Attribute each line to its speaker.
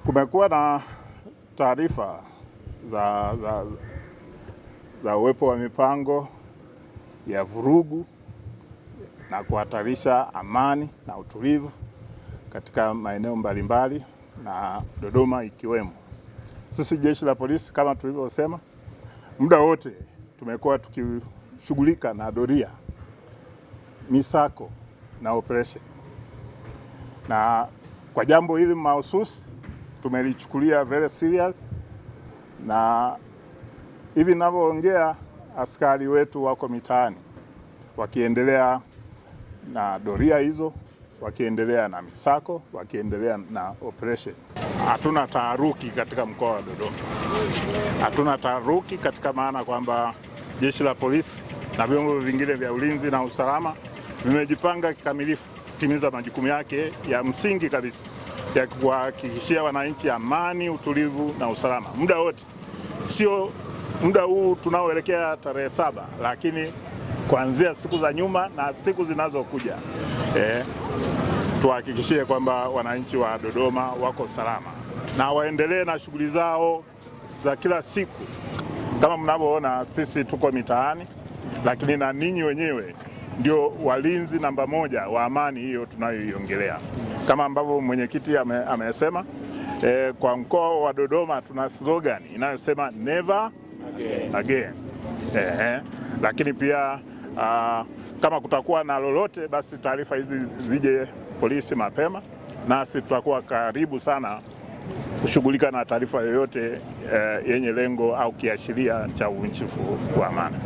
Speaker 1: Kumekuwa na taarifa za uwepo wa mipango ya vurugu na kuhatarisha amani na utulivu katika maeneo mbalimbali na Dodoma ikiwemo. Sisi jeshi la polisi kama tulivyosema, muda wote tumekuwa tukishughulika na doria, misako na operation, na kwa jambo hili mahususi tumelichukulia very serious, na hivi ninavyoongea askari wetu wako mitaani wakiendelea na doria hizo, wakiendelea na misako, wakiendelea na operation. Hatuna taharuki katika mkoa wa Dodoma, hatuna taharuki katika maana kwamba jeshi la polisi na vyombo vingine vya ulinzi na usalama vimejipanga kikamilifu kutimiza majukumu yake ya msingi kabisa ya kuhakikishia wananchi amani, utulivu na usalama muda wote, sio muda huu tunaoelekea tarehe 7, lakini kuanzia siku za nyuma na siku zinazokuja. Tuhakikishie kwamba wananchi wa Dodoma wako salama na waendelee na shughuli zao za kila siku. Kama mnavyoona sisi tuko mitaani, lakini na ninyi wenyewe ndio walinzi namba moja wa amani hiyo tunayoiongelea. Kama ambavyo mwenyekiti amesema, kwa mkoa wa Dodoma tuna slogan inayosema never again, again. Lakini pia kama kutakuwa na lolote basi taarifa hizi zije polisi mapema, nasi tutakuwa karibu sana kushughulika na taarifa yoyote yenye lengo au kiashiria cha uvunjifu wa amani.